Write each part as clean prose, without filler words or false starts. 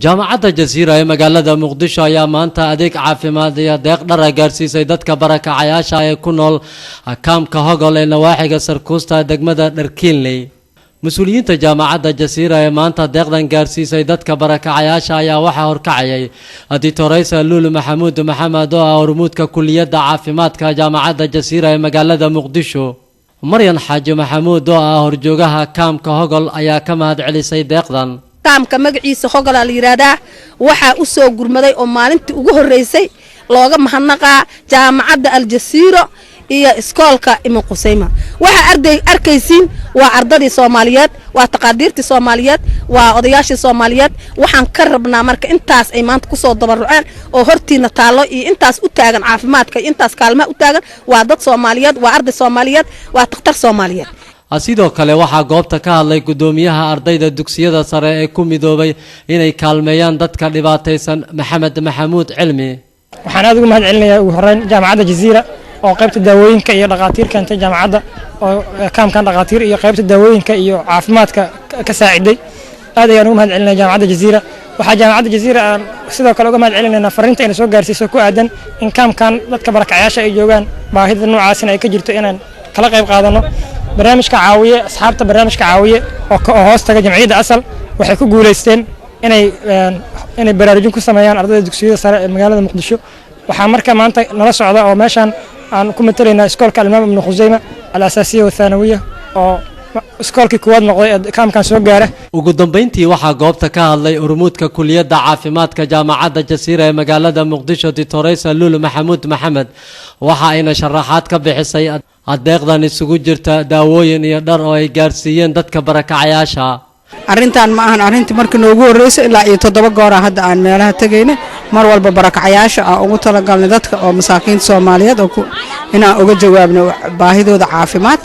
Jaamacadda Jasiira ee magaalada Muqdisho ayaa maanta adeeg caafimaad iyo deeq dhara gaarsiisay dadka barakacayaasha ee ku nool kaamka Hogol ee nawaaxiga Sarkuusta, degmada Dharkiinley. Mas-uuliyiinta Jaamacadda Jasiira ee maanta deeqdan gaarsiisay dadka barakacayaasha ayaa waxaa horkacayay Doctoraysa Luul Maxamuud Maxamed, oo ah hormuudka kuliyadda caafimaadka Jaamacadda Jasiira ee magaalada Muqdisho. Maryan Xaaji Maxamuud, oo ah horjoogaha kaamka Hogol, ayaa ka mahad celisay deeqdan. Kaamka magaciisa Hogolaa la yidhaahdaa. Waxaa u soo gurmaday oo maalintii ugu horreysay looga mahadnaqaa Jaamacadda Aljasiiro iyo iskoolka Ibn Qusayma. Waxaa arday arkaysiin waa ardadii Soomaaliyeed, waa taqaadiirtii Soomaaliyeed, waa odayaashii Soomaaliyeed. Waxaan ka rabnaa marka intaas ay maanta kusoo dabaruceen oo hortiina taallo iyo intaas u taagan caafimaadka iyo intaas kaalmaha u taagan waa dad Soomaaliyeed, waa arday Soomaaliyeed, waa takhtar Soomaaliyeed. Sidoo kale waxaa goobta ka hadlay guddoomiyaha ardayda dugsiyada sare ee ku midoobay inay kaalmeeyaan dadka dhibaataysan, Maxamed Maxamuud Cilmi. Waxaan aad ugu mahad celinayaa ugu horeyn Jaamacadda Jaziira oo qaybta daawooyinka iyo dhaqaatiir keentay jaamacadda, oo kaamkan dhaqaatiir iyo qaybta daawooyinka iyo caafimaadka ka saaciday. Aad ayaan ugu mahad celinaya Jaamacadda Jaziira. Waxaa Jaamacadda Jaziira aan sidoo kale uga mahad celinaynaa fariinta ayna soo gaarsiiso ku aadan in kaamkan dadka barakacayaasha ay joogaan, baahida noocaasina ay ka jirto, inaan kala qayb qaadano barnaamijka Caawiye. Asxaabta barnaamijka Caawiye oo hoos taga Jamciyadda Asal waxay ku guuleysteen inay baraarujin ku sameeyaan ardayda dugsiyada sare ee magaalada Muqdisho. Waxaa marka maanta nala socda oo meeshaan aan ku matalaynaa iskoolka Alimaam Ibnu Khuseyma Al Asaasiya Wathaanawiya, oo iskoolkii kuwaad noqday ee kaamkan soo gaara. Ugu dambeyntii waxaa goobta ka hadlay hormuudka kuliyadda caafimaadka Jaamacadda Jasiira ee magaalada Muqdisho, Doctoraysa Luul Maxamuud Maxamed. Waxa ayna sharaxaad ka bixisay adeeqdan isugu jirta daawooyin iyo dhar oo ay gaarsiiyeen dadka barakacayaasha. Arrintan ma ahan arrintii markii noogu horreysay. Ilaa iyo 7 goora hadda aan meelaha tegayna, mar walba barakacayaasha aan ugu talagalnay, dadka oo masaakiinta Soomaaliyeed oo inaan uga jawaabno baahidooda caafimaad.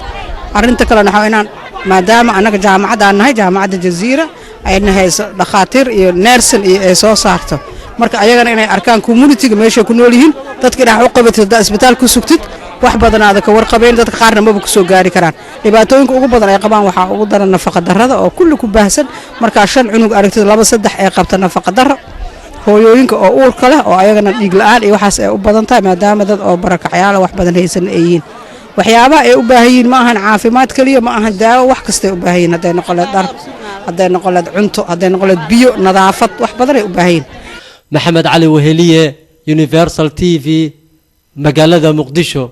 Arrinta kalena waxaa inaan, maadaama annaga jaamacad aan nahay, Jaamacadda Jaziira ayna hayso dhakhaatiir iyo nursing iyo ay soo saarto, marka ayagana inay arkaan community-ga meeshay ku nool yihiin, dadka inaad u qabatid. Haddaa isbitaal ku sugtid, wax badanaada ka warqabeyn, dadka qaarna maba kusoo gaari karaan. Dhibaatooyinka ugu badan ay qabaan waxaa ugu daran nafaqa darrada oo kulli ku baahsan. Markaa shan cunug aragtid, laba saddex ay qabta nafaqa darro. Hooyooyinka oo uurka leh oo ayagana dhiig la-aan iyo waxaas ay u badan tahay, maadaama dad oo barakacyaala wax badan haysan ay yihiin. Waxyaabaha ay u baahan yihiin ma ahan caafimaad keliya, ma ahan daawo, wax kastay u baahan yihiin, hadday noqon leed dhar, hadday noqon leed cunto, hadday noqon leed biyo, nadaafad, wax badan ay u baahan yihiin. Maxamed Cali Weheliye, Universal TV, magaalada Muqdisho.